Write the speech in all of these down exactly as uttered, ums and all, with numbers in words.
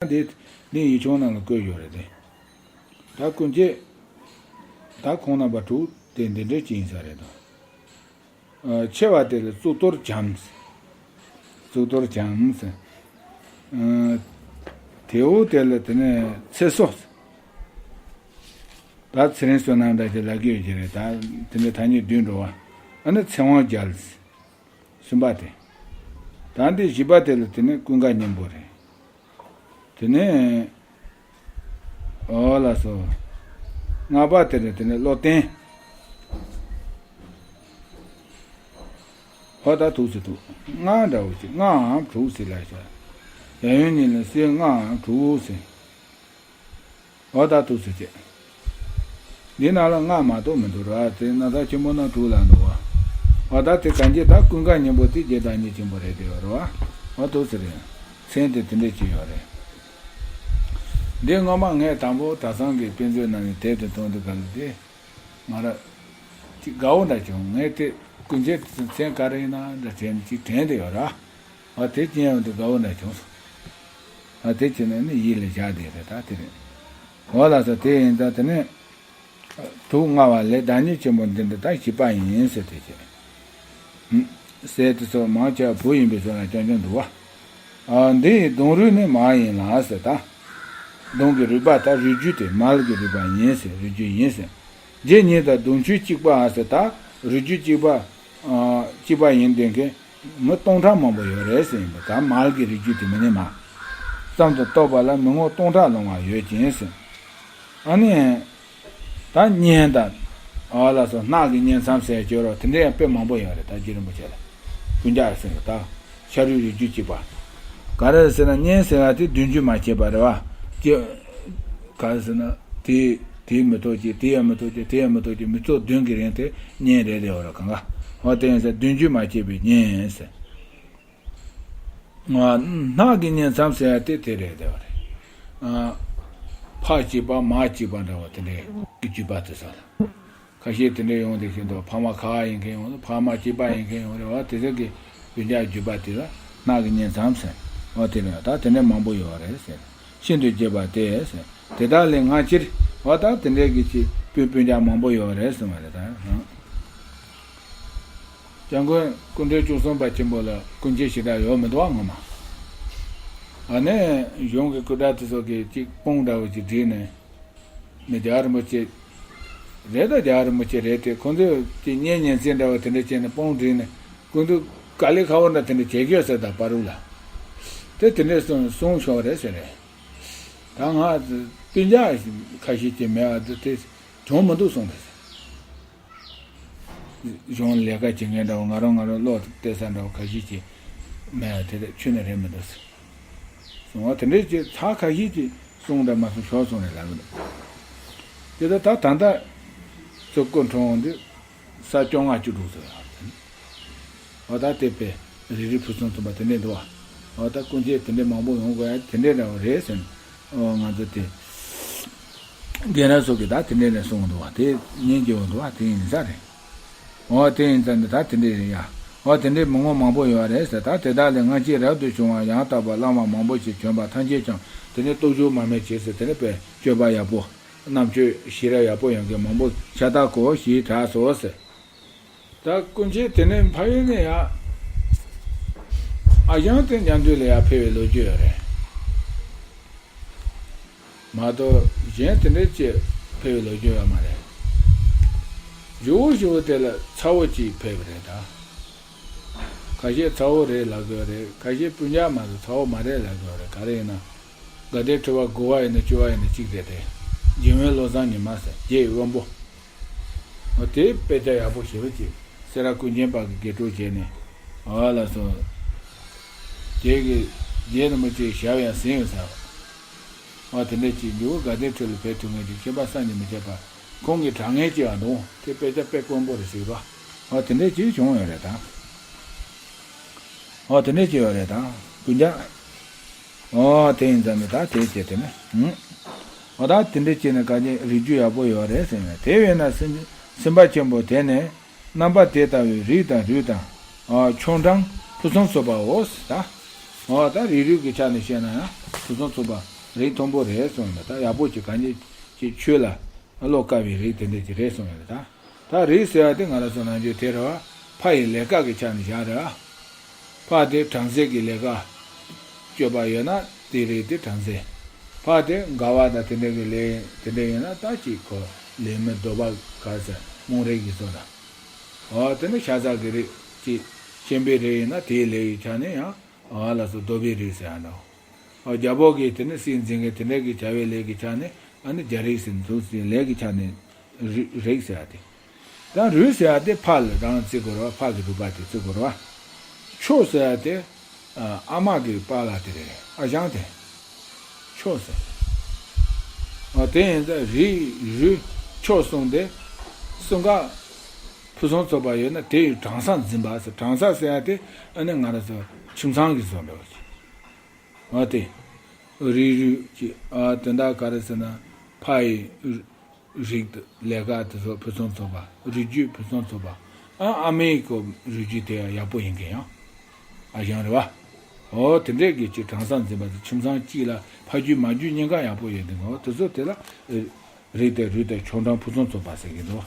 འདི་འདི་ཡིག་ཆུང་ནང་ལ་བཀོད་ཡོད་རེད་དེ། ད་ཀུན་མཁྱེན། ད་ཁོང་རྣམ་པ་དྲུག་དེ་འདི་འདྲ་ཅིག་ཡིན་ས་རེད་དོ། ཨ། ཆེ་བ་དེ་ལ་གཙུག་ཏོར་བྱམས། གཙུག་ཏོར་བྱམས། ཨ། དེའུ་དེ་ལ་དེ་ནས་ཚེ་སྲོག་ད་ཚེ་རིང་བསོད་ནམས་དང་བཅས་ལབ་ཀྱི་ཡོད་ཀྱི་རེད། ད་དེ་འདྲ་ཐ་སྙད་བསྡུས་འགྲོ་བ། ཨ་ནི་ཚེ་དབང་རྒྱལ། གསུམ་པ་དེ། ད་འདི་བཞི་པ་དེ་ལ་དེ་ནི་ཀུན་དགའ་སྙིང་པོ་རེད། དེ་ནས། ཨོ་ལགས་སོ། ལྔ་པ་དེ་ལ་དེ་ནི་བློ་བརྟན། ཧོ་ད་ཐུགས་སུ་ཐུགས། ལྔ་འདྲ་བོ་ཅིག་ལྔའམ་དྲུག་ཟེར་ལབ་ཤག་ཡབ་ཡུམ་གཉིས་ལ་སྲས་ལྔའམ་དྲུག་ཟེར། ཨོ་ད་ཐུགས་སུ་ཆེ། འདི་ནང་ལ་ལྔ་མ་གཏོགས་མི་འདུག་ར། དེ་ན་ཚ་ཆེན་པོ་ན་དྲུག་ལ་འདུག་བ། ཨོ་ད་དེ་གང་ཅི་ད་ཀུན་དགའ་སྙིང་པོ་དེ་རྗེ་བདག་ཉིད་ཆེན་པོ་རེད་དེ་ཡོད་ར་བ། ཨོ་ཐུགས་སུ་རེད། མཚན་དེ་དེ་འདྲས་ཅིག་ཡོད་རེད། འདི་སྔོན་མ་ངས་དང་པོ་གྲྭ་ཚང་གི་དཔེ་མཛོད་ནང་ནས་དེབ་དེ་མཐོང་དུས་ག་ལ་དེ། ང་ར། ཅིག་དགའ་བོ་འདྲ་བྱུང་། ངས་དེ་ཀུན་མཁྱེན་དེ་ཚོ་མཚན་ག་རེ་ཡིན་ན་འདྲ་བྱས་ནས་ཅིག་དྲན་དེ་ཡོད་ར། ཨ་དེ་ཅི་ཡང་དེ་དགའ་བོ་འདྲ་བྱུང་སོང་། ཨ་དེ་བྱས་ནས་ནི་ཡིད་ལ་བཞག་བསྡད་རེད། ད་དེ་རེད། འོ་ལགས་སོ། དེ་ཡིན་ཙང་དེ་ནས་དྲུག་ལྔ་བ་ལས་བདག་ཉིད་ཆེན་པོ་འདི་འདི་ད་བཞི་པ་ཡིན་ཟེར་དེ་བྱས། ཟས་དེ་ཚོ་མང་ཆེ་བ་བུ་ཡིན་པའི་ཚོད་ལ་རྐྱང་རྐྱང་འདུག་བ། ཨ་འདི་ཡི་གདུང་རུས་ནི་མ་ཡིན་ལ་ཟེར་ད། གདུང་གི་རུས་པ་ད་རུས་རྒྱུད་དེ་མལ་གྱི་རུས་པ་ཡིན་ཟེར། རུས་རྒྱུད་ཡིན་ཟེར། རྗེ་ཉིད་དང་གདུང་ཆོས་གཅིག་པ་ཟེར་ད། རུས་རྒྱུད་གཅིག་པ། ཨ་གཅིག་པ་ཡིན་དེ་མཁན་མི་སྟོང་ཕྲག་མང་པོ་ཡོད་རེད་ཟེར་ཡིན་པ། ད་མལ་གྱི་རུས་རྒྱུད་དེ་མི་ནི་མ། ཙམ་དུ་གཏོགས་པ་ལ་མི་ངོ་སྟོང་ཕྲག་ལོང་བ་ཡོད་ཅིང་ཟེར། ཨ་ནི། ད་གཉན་དང་། ཨ་ལགས་སོ། སྣག་གི་གཉན་མཚམས་ཟེར་བརྗོད་རོགས་དེ་འདྲ་ཡང་དཔེ་མང་པོ་ཡོད་རེད། ད་རྗེ་རིན་པོ་ཆེ་ལ། ཀུན་ཀྱག་ཟེར་བ་ད། ཤ་རུས་རུས་རྒྱུད་གཅིག་པ། ག་རེ་ཟེར་ན་གཉན་ཟེར་བ་དེ་བདུན་ཅུ་མ་སྐྱེས་པ་རེད་བ། ཀྱེ། ག་རེ་ཟེར་ན། དེ། དེ་མི་ཐོགས་ཀྱི་དེ་ཡང་མི་ཐོགས་ཀྱི་དེ་ཡང་མི་ཐོགས་ཀྱི་མི་ཚོགས་བདུན་གྱི་རིང་དེ་གཉན་རེད་རེད་བ་ར་གང་ག་འོ་དེ་ཡིན་ཟེར་བདུན་ཅུ་མ་སྐྱེས་པའི་གཉན་ཟེར། སྣག་གི་གཉན་མཚམས་ཟེར་ཡ་དེ་དེ་རེད་དེ་བ་རེད། ཕ་གཅིག་པ་མ་གཅིག་པ་འདྲ་བ་དེ་འདྲའི་རྒྱུད་པ་དེ་ས་ལ། ཁ་ཤས་དེ་འདྲའི་ཡོང་དེ་བཞིན་དུ་ཕ་མ་ཁ་བ་ཡིན་མཁན་ཡོང་ཕ་མ་གཅིག་པ་ཡིན་མཁན་ཡོང་རེད་བ། དེ་ཚོ་གི་རྒྱུད་འཇགས་རྒྱུད་པ་དེ་ལ་སྣག་གི་གཉན་མཚམས་ཟེར་བ་དེ་རེད། ད་དེ་འདྲ་མང་པོ་ཡོད་རེད་ཟེར། ཤིན་ཏུ་རྒྱས་པ་སྟེ། དེ་དག་ལས་སྔ་ཕྱིར་བ་དང་དེ་འདྲའི་གི་ཅིག་སྤུན་སྤུན་ཀྱག་མང་པོ་ཡོད་རེད་གསུངས་པ་རེད་ད། སྐྱབས་མགོན་སྐུ་ཕྲེང་བཅུ་གསུམ་པ་ཆེན་པོ་ལ་སྐུ་མཁྱེན་ཞེ་དྲག་ཡོད་མི་འདུག་བ་ངོ་མ། ཨ་ནི་གཞུང་གི་སྐུ་དྲག་དེ་ཚོ་གིས་ཅིག་དཔུང་འདྲ་བོ་ཅིག་བསྒྲིགས་ནས། ནི་རྒྱལ་བ་རིན་པོ་ཆེ། རེད་ད་རྒྱལ་བ་རིན་པོ་ཆེ་རེད་དེ་ཁོང་ཚོས་ཀྱི་གཉེན་ཉེ་ཚན་འདྲ་བོ་དེ་འདྲ་བྱས་ནས་དཔུང་བསྒྲིགས་ནས་སྐུ་མདུན་དཀའ་ལས་ཁག་པོ་འདྲ་དེ་འདྲ་བྱེད་ཀྱི་ཡོད་ཟེར་ད་བར་དུ་ལ། དེ་དེ་འདྲས་གསུངས་གསུངས་ཤོག་རེད་ཟེར་རེད། ད་ང་སྤུན་ཀྱག་ཁ་ཤས་ཀྱིས་མེད་པ་དེ་དེ་བྱུང་མི་འདུག་གསུངས་རེད། གཞུང་ལས་ཀ་བྱེད་མཁན་འདྲ་བོ་ང་རང་ང་རང་བློ་གཏད་ས་འདྲ་བོ་ཁ་ཤས་ཀྱིས་མེད་པ་དེ་དེ་ཆུ་ནི་རེད་མི་འདུག་ཟེར། གསུང་བ་དེ་འདྲས་ཀྱི་ཚ་ཁ་ཤས་ཀྱིས་གསུང་དང་མ་གསུང་ཤོག་གསུང་རེད་ལབ་གི་འདུག་དེ་ལྟར་ད་ད་ལྟ་ཚོ་སྐུ་འཁྲུངས་འདི་ས་བཅོ་ལྔ་བཅུ་དྲུག་ཚོ་ཡང་དེ་ནི་འོ་ད་དེ་པས་རིགས་རུས་ཕུན་སུམ་ཚོགས་པ་དེ་འདྲས་འདུག་བ། འོ་ད་སྐུ་མཁྱེན་དེ་འདྲས་མང་པོ་ཡོང་དགོས་ཡ་དེ་འདྲས་འདྲ་བ་རེད་ཟེར་ནས་འོ་ང་ཚོ་དེ་རྒན་རབས་ཚོ་གིས་ད་དེ་འདྲས་ནས་གསུངས་འདུག་བ། དེ་ཉན་གྱི་ཡོང་འདུག་བ། དེ་ཡིན་ས་རེད། འོ་དེ་ཡིན་ཙང་འདི་ད་དེ་འདྲས་རེད་ཡ། འོ་དེ་འདྲས་མི་ངོ་མང་པོ་ཡོད་རེད་ཟེར། ད་དེ་དག་ལས་སྔ་ཕྱི་རབ་ཏུ་བྱུང་བ་ཡང་དག་པར་བླ་མ་མང་པོ་ཞིག་བྱོན་པ་ཐམས་ཅད་ཀྱང་དེ་ནས་སྟོབས་བཅུ་མར་མེ་བྱས་ཟེར། དེ་ནས་པའི་སྤྱོད་པ་ཡག་པོ་རྣམ་དཔྱོད་ཞིག་ར་ཡག་པོ་ཡོང་མཁན་མང་པོ་ཤ་སྟག་གོ་ཞེས་གྲགས་སོ་ཟེར། ད་སྐུ་མཁྱེན་དེ་ནས་ཕ་ཡུལ་ནས་ཡ་ཨ་ཞང་དེ་མཉམ་འདུས་ལ་ཡ་ཕེབས་པའི་ལོ་རྒྱུས་ཡོད་རེད། མ་གཏོགས་གཞན་དེ་འདྲའི་ཅིག་ཕེབས་པའི་ལོ་རྒྱུས་ཡོད་མ་རེད། ཇོ་བོ་ཇོ་བོ་དེ་ལ་ཚ་བོ་གཅིག་ཕེབས་པ་རེད་ད། ཁ་ཤས་ཚ་བོ་རེད་ལབ་གི་ཡོད་རེད། ཁ་ཤས་སྤུན་ཀྱག་མ་རེད། ཚ་བོ་མ་རེད་ལབ་གི་ཡོད་རེད། ག་རེ་ཡིན་ན། དགའ་ལྡན་ཁྲི་པ་དགུ་པ་ཡིན་ན་བཅུ་པ་ཡིན་ན་གཅིག་རེད་དེ། འཇིགས་མེད་བློ་བཟང་ཉི་མ་ཟེར་རྗེ་ཡི་དབོན་པོ། འོ་དེ་དཔེ་ཆ་ཡག་པོ་ཞེ་པོ་ཅིག་སེ་ར་ཀུན་མཁྱེན་པ་གི་དགེ་ཕྲུག་བྱས་ནས། འོ་ལགས་སོ། རྗེ་གི་རྗེ་རིན་པོ་ཆེའི་ཞབས་ཡང་ཟིན་ཡོད་ཟེར། འོ་དེ་འདྲ་ཅིག་འདུག་དགའ་ལྡན་ཁྲི་ལ་ཕེབས་ཐུབ་མཁན་ཅིག་ཁྱད་པར་བསམ་གྱིས་མི་ཁྱབ་པ། ཁོང་གི་དྲང་ངེས་ཅིག་ཡང་འདུག་དེ་དཔེ་ཆ་དཔེ་དཀོན་པོ་རེད་ཟེར་གི་འདུག་འོ་དེ་འདྲ་ཅིག་བྱུང་ཡོད་རེད་ད། འོ་དེ་འདྲ་ཅིག་ཡོད་རེད་ད། སྤུན་ཀྱག་འོ་དེ་ཡིན་ཙང་ནི་ད་དེ་བྱས་དེ་ནི། ཧུམ། འོ་ད་དེ་འདྲ་བྱས་ནས་ག་ཅིག་རིགས་རྒྱུད་ཡག་པོ་ཡོད་རེད་ཟེར་ནས། དེ་བས་ན་སེམས་སེམས་དཔའ་ཆེན་པོ་དེ་ནི་རྣམ་པ་དེ་ལྟ་བུའི་རིགས་དང་རུས་དང་། ཨ་ཆོ་འབྲང་ཕུན་སུམ་ཚོགས་པའོ་ཟེར་ད། འོ་ད་རིགས་རུས་ཀྱི་ཆ་ནས་བཤད་ན་ཡང་ཕུན་སུམ་ཚོགས་པ་རིགས་མཐོན་པོ་རེད་གསུངས་ཡོད། ད་ཡག་པོ་ཅིག་གང་ཅི་ཅིག་ཆོས་ལ་བློ་དཀར་བའི་རིགས་དེ་འདྲ་ཅིག་རེད་གསུངས་ཡོད། ད་ད་རིགས་ཟེར་བ་དེ་ང་རང་ཚོ་ནམ་རྒྱུན་དེ་རེད་བ། ཕ་ཡི་ལས་ཀ་གི་ཆ་ནས་བཞག་རེད་བ། ཕ་དེ་བྲམ་ཟེ་གི་ལས་ཀ་སྤྱོད་པ་ཡོད་ན་དེ་རིགས་དེ་བྲམ་ཟེ། ཕ་དེ་མགར་བ་དང་དེ་འདྲ་གི་ལས་དེ་འདྲ་ཡོད་ན་ད་ཅིག་ཁོ་ལས་མི་གདོལ་པ་ག་ཟེར་རྨོངས་རིགས་ཀྱི་བཟོ་ལ། འོ་དེ་ནི་ཤ་ཟ་གི་རིགས་ཅིག་གཤན་པའི་རིགས་ཡིན་ན་དེའི་ལས་ཀྱི་ཆ་ནས་ཡང་འོ་ལ་སོགས་གདོལ་པའི་རིགས་ཟེར་ཡ་འདྲ། འོ་རྒྱལ་པོ་གིས་དེ་ནི་སྲིད་འཛིན་གྱི་དེ་འདྲ་གི་བྱ་བའི་ལས་ཀྱི་ཆ་ནས་ཨ་ནི་རྒྱལ་རིགས་ཟེར་འདུག་ཟེར་ལས་ཀྱི་ཆ་ནས་རི་རིགས་ཟེར་ཡ་དེ། ད་རུས་ཟེར་ཡ་དེ་ཕ་ལ་རང་བརྩི་དགོས་རེད་བ། ཕ་གི་རུས་པ་དེ་བརྩི་དགོས་རེད་བ། ཆོས་ཟེར་ཡ་དེ་ཨ་མ་གི་པཱ་ལགས་དེ་རེད། ཨ་ཞང་དེ། ཆོས་ཟེར། ཨ་དེ་ཡིན་ཙང་རིགས་རུས་ཆོས་གསུམ་དེ་གསུམ་ཀ་ཕུན་སུམ་ཚོགས་པ་ཡོད་ན་དེ་ཡི་གྲངས་སམ་འཛིན་པ་ཟེར། གྲངས་སམ་ཟེར་ཡ་དེ་ཨ་ནི་ང་རང་ཚོ་ཁྱིམ་ཚང་གི་བཟོ་འདྲ་བ་ཅིག་འོ་དེ། རིགས་རུས་ཀྱི་ཨ་དོན་དག་ག་རེ་ཟེར་ན། ཕ་ཡི་རིགས་དེ་ལས་ཀ་དེ་ཚོ་ཕུན་སུམ་ཚོགས་པ། རིགས་རྒྱུད་ཕུན་སུམ་ཚོགས་པ། ཨ་ཨ་མའི་ཀོ་རིགས་རྒྱུད་དེ་ཡག་པོ་ཡིན་མཁན་ཡང་ཨ་ཞང་རེད་བ། འོ་དེ་འདྲས་ཀྱི་ཅིག་གྲངས་སམ་འཛིན་པ་དེ་ཁྱིམ་ཚང་གཅིག་ལ་ཕ་རྒྱུད་མ་རྒྱུད་གཉིས་ཀ་ཡག་པོ་ཡོད་དེ། འོ་དེ་ཚོ་དེ་ལ་རིགས་དང་རུས་དང་ཆོ་འབྲང་ཕུན་སུམ་ཚོགས་པ་ཟེར་གྱི་འདུག་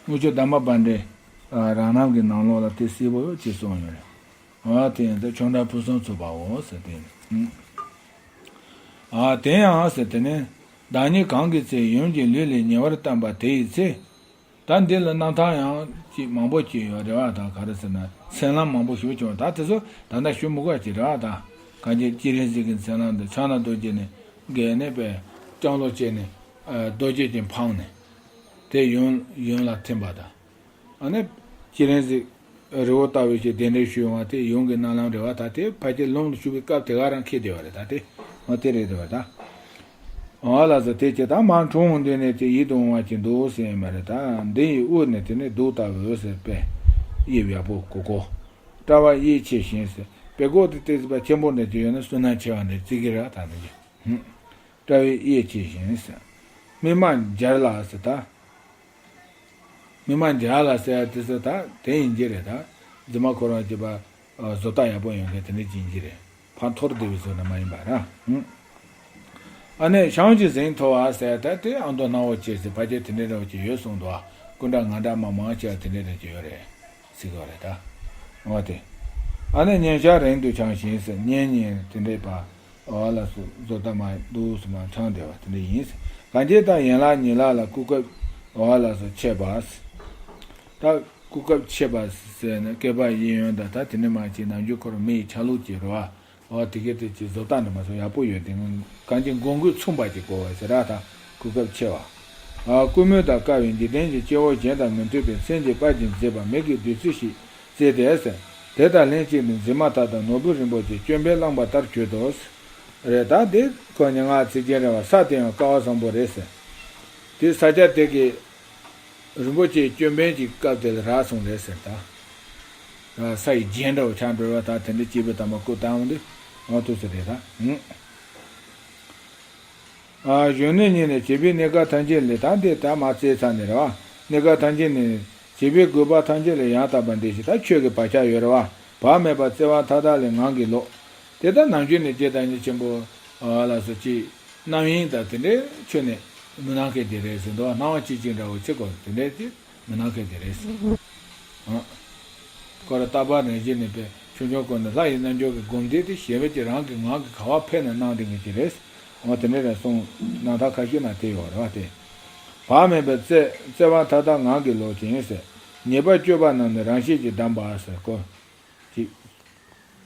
དངུལ་ཆུ་དམ་པ་པཎྜི་ཏ་རང་རང་གི་ནང་ལོགས་ལ་དེ་གསལ་པོ་ཅིག་གསུངས་ཡོད་རེད། ཨ་དེ་ཡང་དེ་ཆོ་འབྲང་ཕུན་སུམ་ཚོགས་པའོ་ཟེར་ཏེ། ཨ་དེ་ཡང་ཟེར་དེ་ནི་བདག་ཉིད་གང་གི་ཚེ་ཡུམ་གྱི་ལུས་ལས་ཉེ་བར་བལྟམས་པ་དེ་ཡི་ཚེ། ད་འདི་ལ་རྣམ་ཐར་ཡང་ཅིག་མང་པོ་ཅིག་ཡོད་རེད་བ། ད་ག་རེ་ཟེར་ན་མཚན་ལམ་མང་པོ་ཞིག་བྱུང་བ། ད་དེ་ཚོ་ད་ལྟ་ཞུ་མི་དགོས་ཅིག་རེད་བ། ད་གང་ཅི་སྤྱན་རས་གཟིགས་ཀྱི་མཚན་ལམ་དུ་ཕྱག་ན་རྡོ་རྗེ་ནས་བརྒལ་ནས་པའི་ལྕང་ལོ་བཅད་ནས་རྡོ་རྗེ་ཅན་འཕངས་ནས་དེ་ཡུམ་ཡུམ་ལ་ཐིམ་པ་དང་། ཨ་ནི་སྤྱན་རས་གཟིགས་རི་བོ་ལྟ་བུའི་ཞིག་གདན་འདྲེན་ཞུས་ཡོང་བ་དེ་ཡུམ་གྱི་རྣ་ལམ་རེད་བ། ད་དེ་ཕལ་ཆེར་ལུང་དུ་ཞུགས་པའི་སྐབས་དེ་ག་རང་འཁེལ་བསྡད་པ་རེད། ད་དེ་འོ་དེ་རེད་འདུག་བ། ད་འོ་ལགས་སོ། དེ་ཅི་ད་མར་འཁྲུངས་འོང་དུས་ནས་དེ་ཡིད་དུ་འོང་བ་ཅིག་འདུག་ཟེར་ཡོད་མ་རེད། ད་འདི་ཡི་དབུས་ནས་དེ་ནས་གདུགས་ལྟ་བུ་ཟེར་པས་དབྱིབས་ཡག་པོ་གོ་གོ། དཔྲལ་བ་གཡས་ཆེ་ཞིང་ཟེར་པས་གོ་དེ་ཏོག་ཙམ་ཆེན་པོ་འདྲ་ཅིག་ཡོད་ན་བསོད་ནམས་ཆེ་བ་འདྲ་བརྩི་གི་རེད། ད་འདི་ཅི་དཔྲལ་བའི་གཡས་ཆེ་ཞིང་ཟེར། སྨིན་མ་འབྱར་ལ་ཟེར་ད། སྨིན་མ་འབྱར་ལ་ཟེར་ཡ་དེ་ཚོ་ད་དེ་ཡིན་གྱི་རེད། ད་རྫུན་མ་ཁོ་རང་གྱིས་པ་བཟོ་ལྟ་ཡག་པོ་ཡོང་མཁན་དེ་འདྲ་ཅིག་ཡིན་གྱི་རེད། ཕར་འཐོར་བསྡད་པའི་བཟོ་འདྲ་མ་ཡིན་པ་ར། ཨ་ནི་ཤངས་ཀྱི་གཟིངས་མཐོ་བ་ཟེར་ཡ་ད་དེ་ཨ་མདོ་སྣང་བ་ཆེ་ཟེར་ཕལ་ཆེར་དེ་འདྲ་འདྲ་བོ་ཅིག་ཡོད་གསུངས་འདུག་སྐུ་འདྲ་ང་འདྲ་མ་མང་ཆེ་བ་དེ་འདྲ་འདྲ་ཅིག་ཡོད་རེད། ཟེར་གྱི་རེད་ད། འོ་དེ། ཨ་ནི་སྙན་ཤལ་རིང་དུ་འཕྱང་ཞིང་ཟེར། སྙན་སྙན་དེ་འདྲའི་པ། འོ་ལགས་སོ། བཟོ་ལྟ་མ་འདུག་སེ་མར་འཕྱང་བསྡད་པ་དེ་འདྲ་ཡིན་ཟེར། གང་ཅི་ད་ཡན་ལག་ཉིང་ལག་ལ་གོ་སྐབས་འོ་ལགས་སོ་ཆད་པ་ཟེར། ད་གོ་སྐབས་ཆད་པ་ཟེར་ན་བསྐལ་པ་གཞལ་ཡས་དང་ད་དེ་འདྲ་མ་ཅིག་ནམ་རྒྱུན་ཁོ་རང་མི་ཡི་ཆ་ལུགས་ཀྱི་རེད་བ། འོ་དེ་གའི་དེ་ཅིག་བཟོ་ལྟ་འདྲ་མ་སོགས་ཡག་པོ་ཡོད་དེ། གང་ཅི་མགོ་འགུལ་མཚུངས་པ་ཅིག་དགོས་པ་ཟེར་ར། ད་གོ་སྐབས་ཆེ་བ། ཨ་ཀུ་མུད་དང་དཀར་བའི་འཇིག་རྟེན་གྱི་སྐྱེ་བོ་གཞན་དང་མི་མཐུན་པའི་མཚན་གྱི་དཔལ་གྱིས་མཛེས་པ་མིག་གི་བདུད་རྩི་ཞིག་བརྩིས་ཏེ་ཟེར། དེ་དང་ལྷན་ཅིག་ཏུ་མཛེས་མ་དག་དང་ནོར་བུ་རིན་པོ་ཆེ་ཅོད་པན་བླངས་པ་ལྟར་གྱུར་ཏོ། རེད་ད་དེ་ཁོ་ཉེ་ང་ཚིག་རྒྱན་རེད་བ། ས་དེ་ཡང་ཀ་བ་བཟང་པོ་རེད་ཟེར། དེ་ས་ཆ་དེ་གའི་རིན་པོ་ཆེའི་ཅོད་པན་གྱི་སྐབས་དེ་ལ་རག་སོང་རེད་ཟེར་ད། ས་ཡི་རྒྱན་འདྲ་བོ་ཆགས་འགྲོ་བ་ད་དེ་འདྲ་སྐྱེས་བུ་དམ་པ་སྐུ་བལྟམས་འདི་འོང་ཐུག་ས་རེད་ད། ཨ་གཞོན་ནུ་ཉིད་ནི་བྱིས་པའི་གནས་སྐབས་ཐམས་ཅད་ལས། ད་འདི་ད་མ་བརྩིས་ཚར་ནས་རེད་བ། གནས་སྐབས་ཐམས་ཅད་ནས་བྱིས་པའི་རྒུད་པ་ཐམས་ཅད་ལས་ཡང་དག་པར་འདས་ཤིང་། ད་ཆོས་ཀྱི་བག་ཆགས་ཡོད་རེད་བ། བག་མེད་པར་བརྩེ་བ་མཐའ་དག་ལས་ངང་གིས་ལོག་དེ་ལྟར་ནམ་རྒྱུན་ནས་རྗེ་བདག་ཉིད་ཆེན་པོ་ལ་སོགས་ཀྱི་རྣམ་གཡེང་དང་དེ་འདྲའི་ཆོས་ནི་མི་སྣང་མཁན་དེ་རེད་ཟེར་འདུག་སྣང་བ་སྐྱིད་ཅིག་འདྲ་བོ་ཅིག་གོ་དེ་འདྲའི་དེ་མི་སྣང་མཁན་དེ་རེད་ཟེར། ཨ། ཁོ་ར་རྟག་པར་རང་བཞིན་ནི་པའི་ཆུང་ཆུང་སྐབས་ནས་ལྷ་ཡི་རྣལ་འབྱོར་གྱི་སྒོམ་བཟླས་དེ་ཞེ་བས་ཀྱི་རང་གི་ངང་གིས་ག་བ་ཕེབས་ན་སྣང་བསྡད་མཁན་ཅིག་རེད། འོ་དེ་འདྲ་རེད་གསུངས། རྣམ་ཐར་ཁ་ཤས་ན་དེ་ཡོད་རེད་བ་དེ། བག་མེད་པའི་བརྩེ་བརྩེ་བ་མཐའ་དག་ངང་གིས་ལོག་ཅིང་ཟེར། ཉེས་པ་སྤྱོད་པ་རྣམས་ནི་རང་བཞིན་གྱིས་བསྡམས་པ་ཟེར་གོ། ཅིག་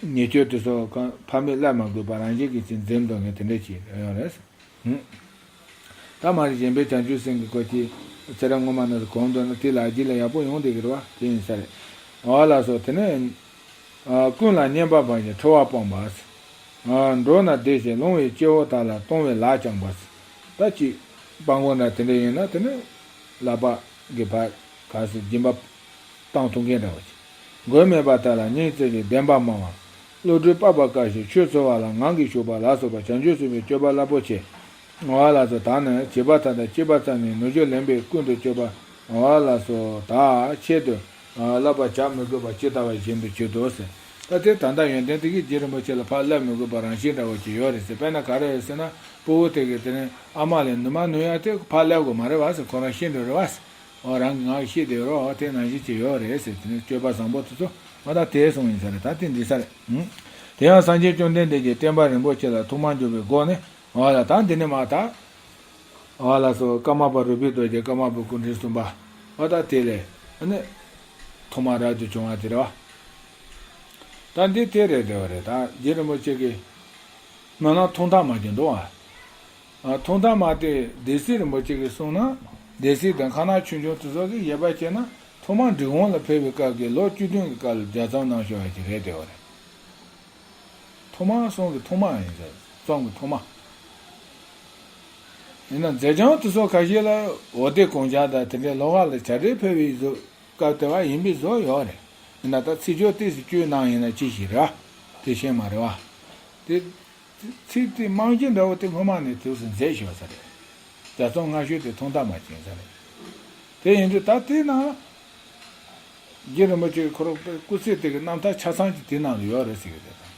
ཉེས་སྤྱོད་དེ་ཚོ་གང་ཕ་མས་བསླད་མ་དགོས་པར་རང་བཞིན་གྱིས་ཅིག་འཛེམ་འདུག་ངས་དེ་འདྲ་ཅིག་ཡོད་རེད། ཧུམ། ད་མ་རེད་གཞན་ཕན་བྱང་ཆུབ་སེམས་ཀྱི་སྐོར་གྱི་ཚེ་རབས་སྔོན་མ་རྣམས་སུ་གོམས་འདུག་ན་དེ་ལ་རྗེས་ལ་ཡག་པོ་ཡོང་བསྡད་ཀྱི་རེད་བ། དེ་ཡིན་ས་རེད། འོ་ལགས་སོ། དེ་ནས་ཀུན་ལ་སྙན་པ་འབར་ཞིང་ཁྲོ་བ་སྤངས་པ། འགྲོ་ན་བདེ་ཞིང་ལོང་བའི་སྐྱེ་བོ་དག་ལ་གཏོང་བའི་ལག་བརྐྱངས་པ། ད་ཅིག་སྤྲང་པོ་འདྲ་དེ་འདྲ་ཡིན་ན་དེ་ནས་ལག་པ་གི་བར་ག་ཟེར་སྦྱིན་པ་བཏང་ཐུབ་མཁན་འདྲ་བ་ཅིག་མགོན་མེད་པ་དག་ལ་སྙིང་བརྩེ་ཞིང་བདེན་པ་སྨྲ་བ། བློ་གྲོས་དཔག་པ་དཀར་ཞིང་ཆོས་འཚོལ་བ་ལ་ངང་གིས་ཞུགས་པ་ལ་སོགས་པ་བྱང་ཆུབ་སེམས་དཔའི་སྤྱོད་པ་རླབས་པོ་ཆེ། འོ་ལགས་སོ། ད་ནི་བྱིས་པ་དག་དང་བཅས་པ་ཙམ་ཡང་ནུ་ཞོ་ལེན་པའི་ཀུན་ཏུ་སྤྱོད་པ། འོ་ལགས་སོ། ད་ཆེད་དུ་བསླབ་པ་བྱ་མི་དགོས་པ་ཇི་ལྟ་བ་བཞིན་དུ་བྱེད་དོ་ཟེར། ད་དེ་ད་ལྟ་ཡོན་ཏན་དེ་གིས་རྗེ་རིན་པོ་ཆེ་ལ་ཕར་སླེབས་མི་དགོས་པ་རང་བཞིན་འདྲ་བོ་ཅིག་ཡོད་རེད་ཟེར། དཔེར་ན་ག་རེ་རེད་ཟེར་ན། སྤོ་བོ་དེ་གིས་དེ་ནས་ཨ་མ་ལ་ནུ་མ་ནུ་ཡ་དེ་ཕར་སླེབས་དགོས་མ་རེད་བ་ཟེར། ཁོ་རང་ཤི་འགྲོ་རེད་བ་ཟེར། འོ་རང་གི་ངག་གིས་ཤི་བསྡད་ཡོད་རེད། འོ་དེ་ནང་བཞིན་ཅིག་ཡོད་རེད་ཟེར། དེ་ནས་སྤྱོད་པ་བཟང་པོ་དེ་ཚོ་འོ་ད་དེ་གསུངས་ཡིན་ས་རེད། ད་དེ་འགྲིག་ས་རེད། ཧུམ། དེ་ཡང་སངས་རྒྱས་བཅོམ་ལྡན་འདས་ཀྱིས་བསྟན་པ་རིན་པོ་ཆེ་ལ་ཐོག་མར་འཇུག་པའི་སྒོ་ནས། འོ་ལ་ད་འདི་ནས་མར་ད། འོ་ལགས་སོ། ཀརྨ་པ་རོལ་པའི་རྡོ་རྗེ། ཀརྨ་པ་སྐུ་ཕྲེང་གསུམ་པ། འོ་ད་དེ་ལས་ཨ་ནི་ཐོག་མར་རབ་ཏུ་བྱུང་བ་དེ་རེད་བ། ད་འདི་དེ་རེད་བསྡད་པ་རེད། ད་རྗེ་རིན་པོ་ཆེ་གིས་ནང་ན་ཐུང་མཐའ་མ་ཅིག་འདུག་བ། ཨ། ཐུང་མཐའ་མ་དེ་སྡེ་སྲིད་རིན་པོ་ཆེ་གིས་གསུངས་ན། སྡེ་སྲིད་དང་ཁ་ནག་ཆོས་འབྱུང་དེ་ཚོ་གིས་དབྱེ་བ་ཕྱེ་ན། ཐོག་མར་འབྲི་གུང་ལ་ཕེབས་པའི་སྐབས་ཀྱི་ལོ་བཅུ་བདུན་གྱི་སྐབས་ལ་ལྗགས་རྩོམ་གནང་ཤོར་བ་ཅིག་རེད་བསྡད་པ་རེད། ཐོག་མ་གསུམ་གྱི་ཐོག་མ་ཡིན་ཟེར། རྩོམ་གྱི་ཐོག་མ། ཡིན་ན་མཛད་བྱང་དེ་ཚོ་ཁ་ཤས་ལ་འོ་དེ་གོང་ཆ་དང་དེ་འདྲའི་ལོགས་ཀ་ལ་བྱ་བྲལ་ཕེབས་པའི་བཟོ་སྐབས་དེ་བ་ཡིན་པའི་བཟོ་ཡོད་རེད། ཡིན་ན་ད་ཚིག་སྦྱོར་ཏོག་ཙམ་བཅོས་གནང་ཡིན་ན་ཅི་ཞིག་རེད་བ། དེ་ཤེས་མ་རེད་བ། དེ་ཚིག་དེ་རྨང་གཞི་འདྲ་བོ་དེ་སྔོན་མ་ནས་དུས་སུ་མཛད་ཤོར་ས་རེད། ལྗགས་རྩོམ་སྔ་ཤོས་དེ་ཐུང་མཐའ་མ་ཅིག་ཡིན་ས་རེད། དེ་ཡིན་དུས་ད་དེ་ན། རྗེ་རིན་པོ་ཆེ་ཁོ་རང་སྐུ་ཚེ་དེ་གི་རྣམ་ཐར་ཆ་ཚང་གཅིག་དེ་ནང་ལ་ཡོད་རེད་ཟེར་གི་རེད་དང་།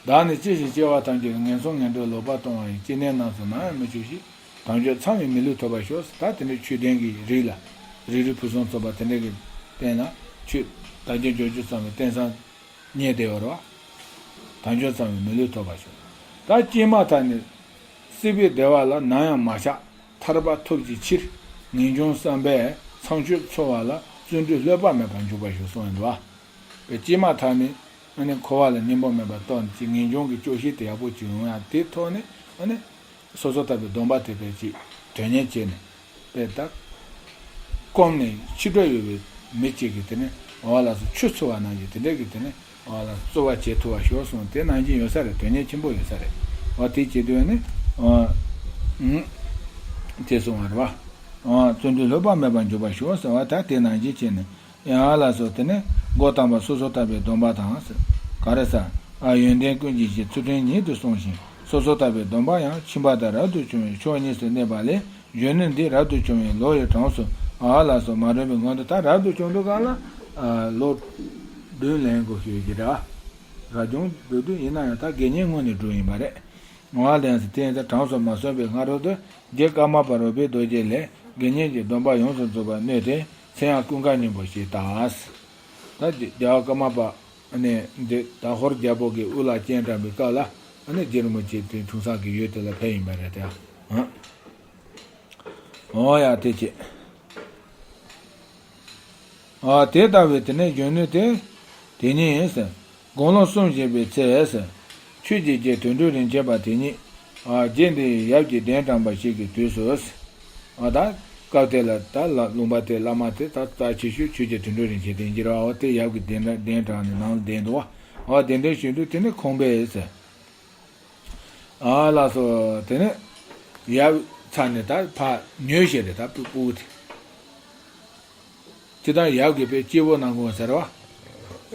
བདག་ནི་སྐྱེ་ཞིང་སྐྱེ་བ་ཐམས་ཅད་ངན་སོང་ངན་འགྲོར་ལོག་པར་ལྟུང་བ་ཡི། སྐྱེ་གནས་རྣམས་སུ་ནམ་ཡང་མི་སྐྱེ་ཞིང་། དལ་འབྱོར་ཚང་བའི་མི་ལུས་ཐོབ་པར་ཤོག། ད་དེ་འདྲའི་ཆོས་ལྡན་གྱི་རིགས་ལ། རིགས་རུས་ཕུན་སུམ་ཚོགས་པ་དེ་འདྲ་གི་སྟེང་ལ་ཆོས་དལ་འབྱོར་འབྱོར་བཅུ་ཚང་བའི་རྟེན་བཟང་རྙེད་བསྡད་ཡོད་རེད་བ། དལ་འབྱོར་ཚང་བའི་མི་ལུས་ཐོབ་པར་ཤོག། ད་སྐྱེས་མ་ཐག་ནས་སྲིད་པའི་བདེ་བ་ལ་ནམ་ཡང་མ་ཆགས། ཐར་པ་ཐོབ་ཀྱི་ཕྱིར། ངེས་འབྱུང་བསམ་པས་ཚངས་སྤྱོད་འཚོ་བ་ལ། བརྩོན་འགྲུས་ལྷོད་པ་མེད་པར་འཇུག་པར་ཞུ་གསུངས་ཡོད་འདུག་བ། སྐྱེས་མ་ཐག་ནས་ཨ་ནི་འཁོར་བ་ལ་སྙིང་པོ་མེད་པར་རྟོགས་ནས་ཀྱི་ངེས་འབྱུང་གི་སྐྱོ་ཤས་དེ་ཡག་པོ་ཅིག་ཡོང་ཡ་དེ་ཐོག་ནས་ཨ་ནི་སོ་སོར་ཐར་པའི་སྡོམ་པ་དེ་དཔེ་ཅིག་དོན་གཉེར་བྱས་ནས་དཔེ་ད་སྐོམ་ནས་འཆི་འགྲོ་ཡོད་པའི་མི་གཅིག་གིས་དེ་ནི་འོ་ལགས་སོ་ཆུ་འཚོལ་བ་ནང་བཞིན་དེ་འདྲ་གི་དེ་ནི་འོ་ལགས་སོ་རྩོལ་བ་བྱེད་ཐུབ་པ་ཞོག་གསུངས། དེ་ནང་བཞིན་ཡོད་ས་རེད། དོན་གཉེར་ཆེན་པོ་ཡོད་ས་རེད། འོ་དེ་བྱེད་དུས་ནི་འོ་ཨུ་དེ་གསུངས་པ་རེད་བ། འོ་བརྩོན་འགྲུས་ལྷོད་པ་མེད་པར་འཇུག་པར་ཞོག་ཟེར་བ་ད་དེ་ནང་བཞིན་བྱས་ནས། ཡང་ལ་སོགས་དེ་ནས་འགོ་དང་པ་སོ་སོར་ཐར་པའི་སྡོམ་པ་དང་། ག་རེ་ཟེར། ཨ་ཡོན་ཏན་ཀུན་གྱི་གཞི་ཚུལ་ཁྲིམས་ཉིད་དུ་སྲུང་ཞིང་། སོ་སོར་ཐར་པའི་སྡོམ་པ་ཡང་ཁྱིམ་པ་དང་རབ་ཏུ་བྱུང་བའི་ཕྱོགས་གཉིས་སུ་གནས་པ་ལས་གཞོན་ནུ་འདི་རབ་ཏུ་བྱུང་བའི་ལོ་ཡི་གྲངས་སུ་ཨ་ལ་སོགས་མ་རན་པའི་སྔོན་དུ། ད་རབ་ཏུ་བྱུང་དུས་སྒང་ལ་ཨ་ལོ་བདུན་ལོན་དགོས་ཤེས་ཀྱི་རེད། རབ་བྱུང་འདུག་དུས་ཡིན་ན་ཡང་ད་དགེ་བསྙེན་སྔོན་ནས་གྲུབ་ཡིན་པ་རེད། ང་ལན་ཟེར་དེ་ཡིན་ཙང་གྲངས་སུ་མ་སོན་པའི་སྔ་རོལ་དུ་རྗེ་ཀརྨ་པ་རོལ་པའི་རྡོ་རྗེ་ལས་དགེ་བསྙེན་གྱི་སྡོམ་པ་ཡོངས་སུ་རྫོགས་པར་མནོས་ཏེ། མཚན་ཡང་ཀུན་དགའ་སྙིང་པོ་ཞེས་བཏགས། ད་རྒྱལ་བ་ཀརྨ་པ་ནས་འདི་ད་ཧོར་རྒྱལ་པོ་གིས་དབུ་ལ་སྤྱན་དྲངས་པའི་སྐབས་ལ་ཨ་ནི་རྗེ་རིན་པོ་ཆེ་དེ་དྲུང་འཚང་གི་ཡུལ་དེ་ལ་ཕེབས་ཡིན་པ་རེད་དེ། འོ་ཡ་དེ་བྱས། ཨ་དེ་ལྟ་བུའི་དེ་ནས་གཞོན་ནུ་དེ་དེ་ཉིད་ཡིན་ཟེར། དགུང་ལོ་གསུམ་བཞེས་པའི་ཚེ་ཟེར། ཆོས་ཀྱི་རྗེ་དོན་གྲུབ་རིན་ཆེན་པ་དེ་ཉིད་ཨ་རྗེ་འདི་ཡབ་ཀྱིས་གདན་དྲངས་པ་ཞིག་གི་དུས་སུ། ཨ་ད་སྐབས་དེ་ལ་ད་ལ་ལུང་པ་དེ་བླ་མ་དེ་ད་རྩ་ཆེ་ཤོས་ཆོས་རྗེ་དོན་གྲུབ་རིན་ཆེན་དེ་ཡིན་གྱི་རེད་བ། འོ་དེ་ཡབ་ཀྱིས་གདན་གདན་དྲངས་ནས་ནང་ལ་གདན་འདུག་བ། འོ་གདན་འདྲེན་ཞུས་དུས་དེ་ནི་ཁོང་པས་ཟེར། ཨ་ལགས་སོ། དེ་ནས་ཡབ་ཚ་ནས་ད་ཕར་ཉོས་བྱས་རེད། ད་སྤུ་སྤུ་གུ་དེ། ཅི་ལྟར་ཡབ་ཀྱིས་དཔེ་སྐྱིད་པོ་གནང་དགོས་ཟེར་བ།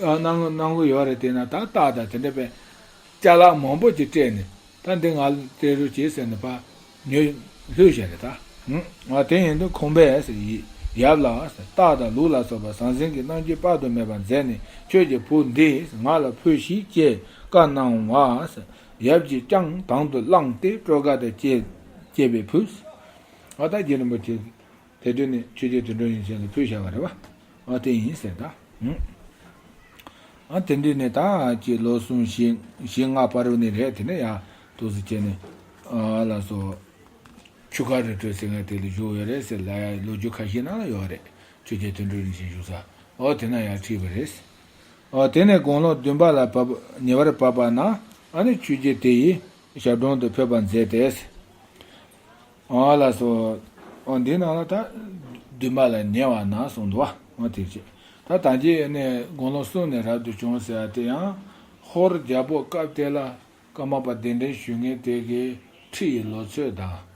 ཨ་གནང་གནང་གི་ཡོད་རེད། དེ་ན་ད་རྟ་དང་དེ་འདྲ་དཔེ་ཅ་ལག་མང་པོ་ཅིག་སྤྲད་ནས་ད་འདི་ང་ལ་སྤྲད་རོགས་བྱེད་ཟེར་ནས་ཕར་ཉོས་ལྷོད་བྱས་རེད་ད། ཧུམ། ཨ་དེ་ཡིན་དུས་ཁོང་པས་ཡབ་ལ་རྟ་དང་ལུག་ལ་སོགས་པ་ཟང་ཟིང་གི་རྣམ་དཔྱོད་དཔག་ཏུ་མེད་པ་མཛད་ནས་ཁྱོད་ཀྱི་བུ་འདི་ང་ལ་ཕུལ་ཞིག་ཅེས་བཀའ་གནང་བ། ཡབ་ཀྱིས་ཀྱང་དང་དུ་བླངས་ཏེ་སྤྲོ་དགའ་དང་བཅས་བཅས་པས་ཕུལ། ཨ་ད་རྗེ་རིན་པོ་ཆེ་དེ་དུས་ནས་ཆོས་རྗེ་དོན་གྲུབ་རིན་ཆེན་ལ་ཕུལ་བཞག་པ་རེད་བ། ཨ་དེ་ཡིན་ཟེར་ད། ཧུམ། ཨ་དེ་དུས་ནས་ད་ཀྱི་ལོ་གསུམ་བཞི་བཞི་ལྔ་བར་དུ་ནས་རེད། དེ་ནས་ཡང་འདུག་སེ་བྱས་ནས་ཨ་ལགས་སོ། ཆུ་ཁ་རི་ཁྲོད་ཟེར་མཁན་དེ་ལ་བཞུགས་ཡོད་རེད་ཟེར་ལ་ཡ་ལོ་རྒྱུས་ཁ་ཤས་ནང་ལ་ཡོད་རེད། ཆོས་རྗེ་དོན་གྲུབ་རིན་ཆེན་བཞུགས་ས། ཨོ་དེ་ན་ཡར་ཁྲིད་པ་རེད། ཨོ་དེ་ནས་དགུང་ལོ་བདུན་པ་ལ་བབ་ཉེ་བར་བབ་པ་ན་ཨ་ནི་ཆོས་རྗེ་དེ་ཡི་ཞབས་དྲུང་དུ་ཕེབས་པར་མཛད་དེ། ཨོ་ལགས་སོ། ཨོ་འདི་ནང་ལ་ད་བདུན་པ་ལ་ཉེ་བ་ན་གསུངས་འདུག་བ། ཨོ་དེ་བྱས། ད་ད་ཅི་ནས་དགུང་ལོ་གསུམ་ནས་རབ་ཏུ་བྱུང་ཟེར་བ་དེ་ཡང་ཧོར་རྒྱལ་པོ་སྐབས་དེ་ལ། ཀརྨ་པ་གདན་འདྲེན་ཞུ་མཁན་དེ་གའི་ཁྲི་ཡི་ལོ་ཚོད་དང་།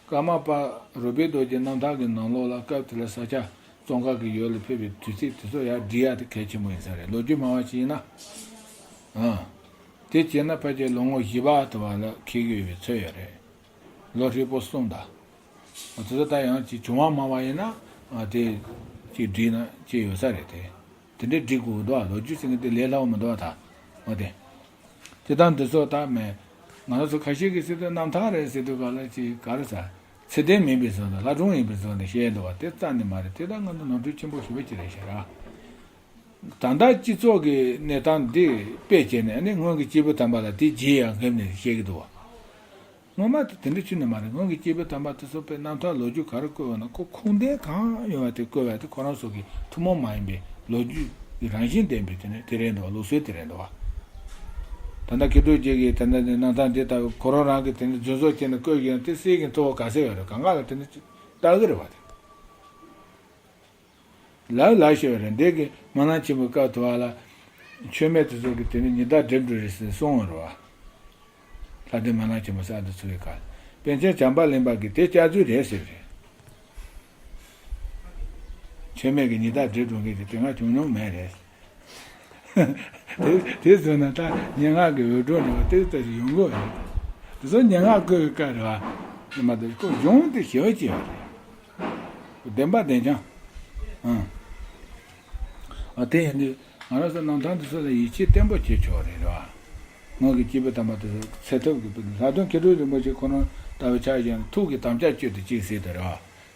ཀརྨ་པ་རོལ་པའི་རྡོ་རྗེ་རྣམ་ཐར་གྱི་ནང་ལོགས་ལ་སྐབས་དེ་ལ་ས་སྐྱ་ཙོང་ཁ་གི་ཡུལ་ལ་ཕེབས་པའི་དུས་ཚིགས་དེ་ཚོ་ཡར་བསྒྲིག་ཡ་དེ་གལ་ཆེན་པོ་ཡིན་ས་རེད། ལོ་རྒྱུས་སྨྲ་བ་ཞིག་ཡིན་ན། ཨང་། དེ་བྱས་ན་ཕལ་ཆེར་ལོ་ངོ་བཞི་པ་དུ་བ་ལ་འཁེལ་གྱི་ཡོད་པའི་ཚོད་ཡོད་རེད། ལོ་ཧྲིལ་པོ་གསུམ་དང་། དེ་ཚོ་ད་ཡང་ཅིག་བྱུང་བ་སྨྲ་བ་ཡིན་ན་དེ་ཅིག་བསྒྲིགས་ན་ཅིག་ཡོད་ས་རེད་དེ། དེ་འདྲའི་སྒྲིག་དགོས་འདུག་ཨ། ལོ་རྒྱུས་ཟེར་མཁན་དེ་ལས་སླ་བོ་མི་འདུག་ཨ། ད་འོ་དེ། དེ་དང་འདི་ཚོ་ད་མེད། ང་རང་ཚོ་ཁ་ཤས་ཀྱིས་ཟེར་དུས་རྣམ་ཐར་རེད་ཟེར་དུས་ག་ལ་ཅིག་ག་རེ་ཟ། ཚད་ལྡན་མིན་པའི་བཟོ་འདྲ། ལྷ་སྒྲུང་ཡིན་པའི་བཟོ་འདྲ་བཤད་འདུག་བ། དེ་རྩ་ནས་མ་རེད། དེ་ད་ང་ཚོ་ནོར་འཁྲུལ་ཆེན་པོ་ཞེ་པོ་ཅིག་རེད་ཤག་ར། ད་ལྟ་སྤྱི་ཚོགས་ཀྱི་གནས་སྟངས་འདི་དཔེ་བྱས་ནས་ནི་སྔོན་གྱི་སྐྱེས་བུ་དམ་པ་ལ་དེ་རྗེས་ཡང་འགེབས་ནས་བཤད་ཀྱི་འདུག་བ། སྔོན་མ་དེ་དེ་འདྲ་ཅིག་ནི་མ་རེད། སྔོན་གྱི་སྐྱེས་བུ་དམ་པ་དེ་ཚོ་དཔེ་རྣམ་ཐར་ལོ་རྒྱུས་ག་རེ་བཀོད་པ་ན། ཁོ་ཁུངས་ལྡན་གང་ཡོད་པ་དེ་བཀོད་པ་དེ་ཁོ་རང་ཚོ་གི་ཐུན་མོང་མ་ཡིན་པའི་ལོ་རྒྱུས་ཀྱི་རང་བཞིན་ལྡན་པའི་དེ་ནི་དེ་རེད་འདུག་བ། ལུགས་སྲོལ་དེ་རེད་འདུག་བ། ད་ལྟ་མཁས་གྲུབ་རྗེ་གིས་ད་ལྟ་ནི་རྣམ་ཐར་འདི་ལྟ་བུ་ཁོ་རང་རང་གིས་དེ་ནི་རྫུན་བཟོ་བྱས་ནས་བཀོད་ཀྱི་ཡང་དེ་གསེར་གྱི་མཐུ་བ་ག་ཚད་ཡོད་རེད། གང་ག་ལ་དེ་ནི་ལྟ་གི་རེད་བ། དེ་ལབ་ལབ་ཤེས་པ་རེད། འདི་གི་སྨོན་ལམ་ཆེན་མོའི་སྐབས་དུ་བ་ལ། མཆོད་མེ་དེ་ཚོ་གི་དེ་ནི་ཉི་ཟླ་སྒྲིབ་འགྲོ་རེད་ཟེར་གསུངས་པ་རེད་བ། ལྷ་ལྡན་སྨོན་ལམ་ཆེན་མོ་གསར་དུ་ཚུགས་པའི་སྐབས། པཎ་ཆེན་བྱམས་པ་གླིང་པ་གིས་དེ་སྐྱག་རྫུན་རེད་ཟེར་རེད། མཆོད་མེ་གི་ཉི་ཟླ་སྒྲིབ་འགྲོ་མཁན་དེ་དེ་སྔ་བྱུང་མྱོང་མེད་རེད། དེ་དེ་བཟོས་ན་ད་སྙན་ངག་གི་འོད་སྒྲོན་འདྲ་བ་དེ་ལྟ་ཞིག་ཡོང་གི་ཡོད་རེད། དེ་ཚོ་སྙན་ངག་བཀོད་པའི་སྐབས་རེད་བ། ཉི་མ་དེ་ཁོ་གཞུང་དེ་ཞེ་པོ་ཅིག་ཡོད་རེད། བདེན་པ་བདེན་རྐྱང་། ཨང་། ཨ་དེ་ཡིན་དུས་ང་རང་ཚོ་རྣམ་ཐར་འདི་ཚོ་ལ་ཡིད་ཆེས་བརྟན་པོ་བྱེད་ཆོག་རེད་ར། སྔོན་གྱི་སྐྱེས་བུ་དམ་པ་དེ་ཚོ་ཚེ་ཐབས་ཀྱི་བུ་ལྷག་དོན་མཁས་གྲུབ་རིན་པོ་ཆེ་ཁོ་རང་ལྟ་བུ་ཆ་བཞག་ན་ཐུགས་ཀྱི་དམ་བཅའ་གཅོད་དེ་གཅིག་ཟེར་དེ་ར།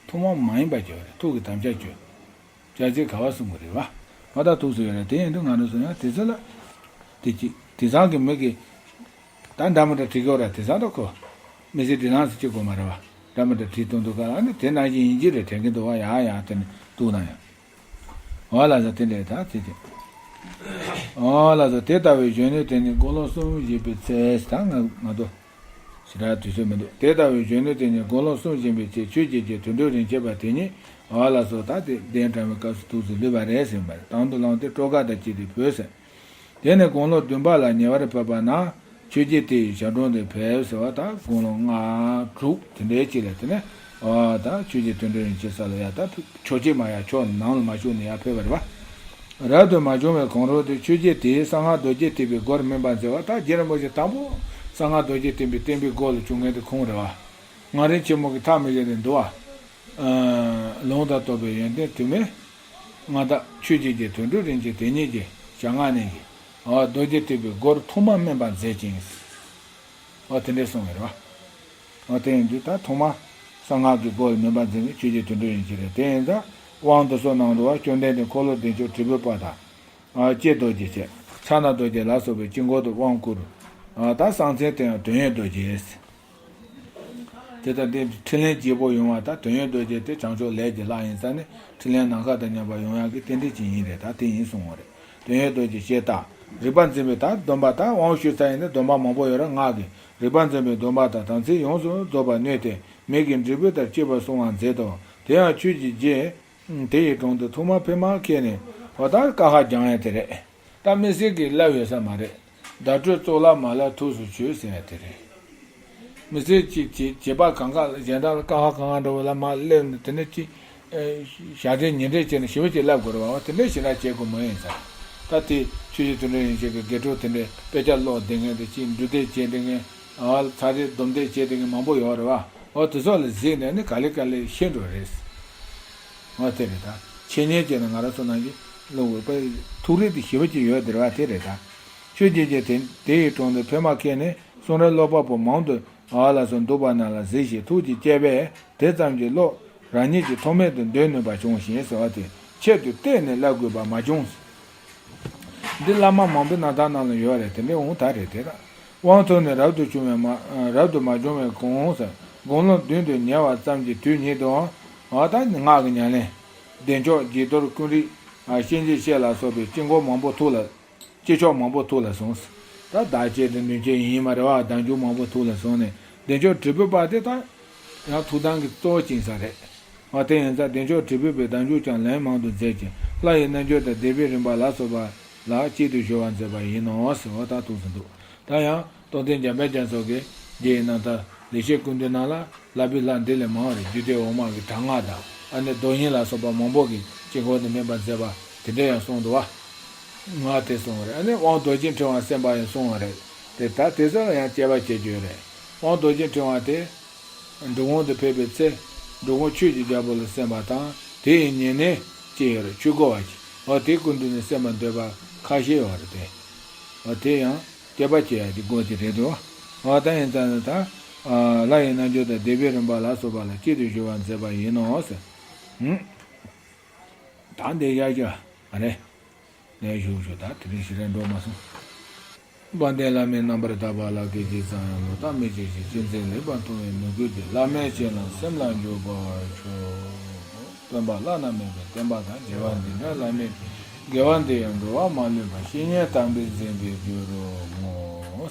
ཐུན་མོང་མ་ཡིན་པ་བྱས་པ་རེད། ཐུགས་ཀྱི་དམ་བཅའ་གཅོད། བྱ་ཚིག་ག་བ་གསུང་གི་རེད་བ། ང་ད་ཐུགས་སུ་ཡོད་རེད། དེ་ཡིན་དུས་ང་རང་ཚོ་ཡང་དེ་ཚོ་ལ། དེ་གཅིག་དེང་སང་གི་མི་གི། ད་འདྲ་མི་འདྲ་བྲིས་དགོས་ར། དེང་སང་ད་ཁོ། མི་ཚེ་འབྲི་ལམ་ཟེར་གྱི་དགོས་མ་རེད་བ། འདྲ་མི་འདྲ་བྲིས་གཏོང་དུས་ག་ལ་ནི་དེ་ནང་བཞིན་ཡིན་གྱི་རེད་དྲན་གྱི་འདུག་བ། ཡ་ཡ་དེ་ནི་འདུག་ན་ཡང་། འོ་ལགས་སོ། དེ་འདྲས་ད་དེ་དེ། འོ་ལགས་སོ། དེ་ལྟ་བུའི་གཞོན་ནུ་དེ་ནི་དགུང་ལོ་གསུམ་བཞེས་པའི་ཚེ། ད་ང་ང་ཚོ་ཞེ་དྲག་དུས་ཚོད་མི་འདུག་དེ་ལྟ་བུའི་གཞོན་ནུ་དེ་ནི་དགུང་ལོ་གསུམ་བཞེས་པའི་ཚེ་ཆོས་བརྒྱད་ཀྱི་དུད་འགྲོ་རིན་ཆེན་པ་དེ་ཉིད། འོ་ལགས་སོ། ད་དེ་གདན་དྲངས་པའི་སྐབས་སུ་ཐུགས་སུ་ལུས་པ་རེད་ཟེར་བ་རེད། དང་དུ་བླངས་ཏེ་སྤྲོ་དགའ་དང་བཅས་ཏེ་བོས་ཟེར། དེ་ནས་དགུང་ལོ་བདུན་པ་ལ་ཉེ་བར་ཕེབས་པ་ན། ཆོས་བརྒྱད་དེ་ཡི་ཞབས་དྲུང་དུ་ཕེབས་ཟེར་བ། ད་དགུང་ལོ་ལྔ་དྲུག་དེ་འདྲའི་ཅིག་ལ་དེ་ནས། ཨ་ད་ཆོས་ཀྱི་དོན་དུ་ཡིན་ཅེས་ས་ལ་ཡ་ད་ཕྱོགས་གཅིག་མ་ཡ་ཕྱོགས་ནང་ལ་མ་ཞུགས་ནས་ཡ་ཕེབས་པ་རེད་བ། རབ་ཏུ་མ་བྱུང་བའི་གོང་རོལ་དུ་ཆོས་བརྒྱད་དེས་གསང་སྔགས་རྡོ་རྗེ་ཐེག་པའི་སྒོར་སྨོན་པ་མཛད་པ། ད་རྗེ་རིན་པོ་ཆེ་དང་པོ་གསང་སྔགས་རྡོ་རྗེ་ཐེག་པའི་བསྟན་པའི་སྒོ་ལ་བྱུང་མཁན་དེ་ཁོང་རེད་བ། ང་རིན་ཆེན་མོ་གི་ཐག་མི་ཆོད་ནས་འདུག་བ། ལུང་དང་རྟོགས་པའི་ཡོན་ཏན་དུ་མས། མངའ་བདག་ཆོས་བརྒྱད་ཀྱི་དོན་གྲུབ་རིན་ཆེན་དེ་ཉིད་ཀྱི་ཞལ་སྔ་ནས་ཀྱི། འོ་རྡོ་རྗེ་ཐེག་པའི་སྒོར་ཐོག་མར་སྨོན་པ་མཛད་ཅིང་། འོ་དེ་འདྲས་གསུངས་པ་རེད་བ། འོ་དེ་ཡིན་དུས་ད་ཐོག་མར་གསང་སྔགས་ཀྱི་སྒོ་ལ་སྨོན་པ་མཛད་མཁན་ཆོས་ཀྱི་དོན་གྲུབ་རིན་ཆེན་རེད། དེ་ཡིན་ཙང་དབང་དུ་སོང་གནང་འདུག་བ། བཅོམ་ལྡན་འདས་འཁོར་ལོ་བདེ་མཆོག་དྲིལ་བུ་པ་དང་། ཨ་ལྕེ་རྡོ་རྗེ་བཅས་ཕྱག་ན་རྡོ་རྗེ་ལ་སོགས་པའི་དཀྱིལ་འཁོར་དུ་དབང་བསྐུར། ཨ་ད་གསང་མཚན་དེ་ཡང་དོན་ཡོད་རྡོ་རྗེ། དེ་ལྟར་དེ་འཕྲིན་ལས་རྒྱས་པོ་ཡོང་བ་དང་དོན་ཡོད་རྡོ་རྗེ་དེ་བྱང་ཕྱོགས་ལས་ཀྱི་ལྷ་ཡིན་ཙང་ནི་འཕྲིན་ལས་ནམ་མཁའ་དང་མཉམ་པར་ཡོང་ཡག་གི་རྟེན་འབྲེལ་ཅིག་ཡིན་རེད། ད་དེ་ཡིན་གསུང་བ་རེད། དོན་ཡོད་རྡོ་རྗེ་ཞེས་དང་རིག་པ་འཛིན་པའི་ད་སྡོམ་པ། ད་དབང་ཞུས་ཚར་ཡིན་ན་སྡོམ་པ་མང་པོ་ཡོད་རེད། སྔགས་ཀྱི་རིག་པ་འཛིན་པའི་སྡོམ་པ་དང་དམ་ཚིག་ཡོངས་སུ་རྫོགས་པར་ནུས་ཏེ་མིག་གི་འབྲས་བུ་ལྟར་གཅེས་པར་གསོལ་བ་མཛད་དོ། དེ་ཡང་ཆོས་ཀྱི་རྗེ་དེ་ཡི་དྲུང་དུ་ཐོག་མར་ཕེབས་མ་ཁེལ་ནས་འོ་ད་བཀའ་ཤག་སྦྱང་ཡ་དེ་རེད། ད་དམིགས་བསལ་གྱི་བསླབ་ཡོད་ས་མ་རེད། བརྡ་སྤྲོད་གཙུག་ལག་མ་ལ་ཐུགས་སུ་ཆུད་ཟེར་ཡ་དེ་རེད། དམིགས་བསལ་གྱི་བྱེད་བྱེད་པ་གང་ག་གཞན་དག་ལ་བཀའ་ཤག་གང་ག་འདྲ་བོ་ལ་མར་སླེབས་ནས་དེ་ནས་ཅི། ཞག་རེ་ཉིན་རེ་བྱས་ནས་ཞེ་པོ་ཅིག་བསླབ་དགོས་རེད་བ། དེ་འདྲ་ཞེ་དྲག་བྱེད་དགོས་མ་ཡིན་ས། ད་དེ་ཆོས་ཀྱི་དོན་དུ་ཡིན་ཞིག་གི་དགེ་ཕྲུག་དེ་འདྲའི་དཔེ་ཆ་ཀློག་བསྡད་མཁན་དེ་ཅིག་འབྲུ་དེབ་བྱེད་བསྡད་མཁན། ཨ་ཚར་རེ་སྡོམ་དེབ་བྱེད་བསྡད་མཁན་མང་པོ་ཡོད་རེད་བ། འོ་དེ་ཚོ་ལ་གཟིགས་ནས་ནི་ག་ལེ་ག་ལེ་ཤེས་འགྲོ་རེད། འོ་དེ་རེད་ད། འཆད་ཉན་བྱས་ན་ང་རང་ཚོ་ནང་གི་བློ་བོད་པའི་ཐུགས་རིག་དེ་ཞེ་པོ་ཅིག་ཡོད་དེ་རེད་བ། དེ་རེད་ད། ཆོས་བརྒྱད་ཀྱི་དེ་དེ་ཡི་དྲུང་དུ་ཕེབས་མ་ཁེལ་ནས་གསུང་རབ་ཀློག་པ་པོ་མང་དུ་ཨ་ལ་སོགས་འདུག་པ་རྣམས་ལ་གཟིགས་ཤིང་ཐུགས་ཀྱིས་དཔྱད་པས་དེ་ཙམ་གྱིས་བློ་རང་ཉིད་ཀྱིས་ཐོགས་མེད་དུ་འདོན་ནུས་པ་བྱུང་ཞིང་ཟེར་བ་དེ་ཆེད་དུ་གཏད་ནས་བསླབ་དགོས་པ་མ་བྱུང་། འདི་བླ་མ་མང་པོའི་རྣམ་ཐར་ནང་ལ་ཡོད་རེད། དེ་འདྲའི་འོང་ད་རེད་དེ་ལ། དབང་ཐོབ་ནས་རབ་ཏུ་བྱུང་བའི་མ་རབ་ཏུ་མ་བྱུང་བའི་གོང་ཟེར་དགུང་ལོ་བདུན་དུ་ཉེ་བ་ཙམ་གྱི་དུས་ཉིད་དུའང་ཨ་ད་སྔགས་ཀྱི་ཉམས་ལེན། བདེ་མཆོག་དཀྱིལ་འཁོར་ཀུན་རིག་ཨ་གཤིན་རྗེ་གཤེད་ལ་སོགས་པའི་དཀྱིལ་འཁོར་མང་པོ་ཐུགས་ལ། སྐྱེས་མཆོག་མང་པོ་ཐུགས་ལ་བཟུང་། ད་བདག་བསྐྱེད་དང་མདུན་བསྐྱེད་ཡིན་མ་རེད་བ། བདག་འཇུག་མང་པོ་ཐུགས་ལ་བཟུང་ནས་བདེ་མཆོག་དྲིལ་བུ་པ་དེ་དག་ཡང་ཐུགས་དམ་གྱི་གཙོ་བོ་ཅིག་ས་རེད། འོ་དེ་ཡིན་ཙང་བདེ་མཆོག་དྲིལ་བུ་པའི་བདག་འཇུག་ཀྱང་ལན་མང་དུ་མཛད་ཅིང་ལྷ་ཡི་རྣལ་འབྱོར་དང་བཟླས་པའི་རིམ་པ་ལ་སོགས་པ་ལ་གཅིག་ཏུ་སྦྱོར་བར་མཛད་པ་ཡིན་ནོ་ཟེར་བ་ལྟར་ཐུགས་སུ་འདུག་ད་ཡང་རྟོགས་ལྡན་འཇམ་དཔལ་རྒྱ་མཚོ་གིས་རྗེ་ཡི་རྣམ་ཐར་ལེགས་བཤད་ཀུན་བཏུས་ནང་ལ། ལྷ་བུའི་ལྷ་འདི་ལས་མང་བ་རེད། རྒྱུད་སྡེ་འོག་མ་གི་དྲག་སྔགས་དང་ཨ་ནི་རྡོ་ཡིན་ལ་སོགས་པ་མང་པོ་གི་དཀྱིལ་འཁོར་དུ་སྨིན་པར་མཛད་པ་དེ་འདྲ་ཡང་གསུངས་འདུག་བ། ང་དེ་གསུངས་པ་རེད། ཨ་ནི་དབང་རྡོ་རྗེ་ཕྲེང་བ་གསན་པ་ཡང་གསུངས་པ་རེད། དེ་ད་དེ་ཚོ་ལ་ཡང་དཔྱད་པ་བྱེད་རྒྱུ་རེད། དབང་རྡོ་རྗེ་ཕྲེང་བ་དེ་འབྲི་གུང་དུ་ཕེབས་པའི་ཚེ་འབྲི་གུང་ཆོས་ཀྱི་རྒྱལ་པོ་ལ་གསན་པ་དང་དེ་ཡི་ཉེ་གནས་ཅིག་ཡོད་རེད། ཆོས་སྒོ་བ་ཅིག་འོ་དེ་སྐུ་མདུན་ནས་གསན་པར་འདོད་པ་ཁ་ཤས་ཡོད་རེད་དེ། འོ་དེ་ཡང་དད་པ་བྱེད་ཡ་དེ་དགོས་དེ་རེད་དོ། འོ་ད་ཡིན་ཙང་ད། ལྷ་ཡི་རྣལ་འབྱོར་དང་བཟླས་པའི་རིམ་པ་ལ་སོགས་པ་ལ་གཅིག་ཏུ་སྦྱོར་བ་མཛད་པ་ཡིན་ནོ་ཟེར། ཧུམ། ད་འདི་ཡ་ཡ་རེད། ནས་བཞུགས་བཞུགས་ད་དེ་རིང་ཞིག་རན་འགྲོ་མ་སོང་། དཔལ་ལྡན་བླ་མའི་རྣམ་པར་དག་པ་ལ་སྐད་ཅིག་ཙམ་ཡང་ལོག་ལྟ་མི་བྱེད་ཅིང་། ཅི་མཛད་ལེགས་པར་མཐོང་བའི་མོས་གུས་ཀྱིས། བླ་མའི་སྤྱན་ལ་སེམས་ལ་འཇུག་པར་ཤོག། སྟོན་པ་བླ་ན་མེད་པའི་བསྟན་པ་དང་། རྒྱལ་བ་འདི་འདྲ་བླ་མེད་པའི། དགེ་བ་འདི་ཡང་འགྲོ་བ་མ་ལུས་པ། བཤེས་གཉེན་དམ་པས་འཛིན་པའི་རྒྱུ་རུ་བསྔོ།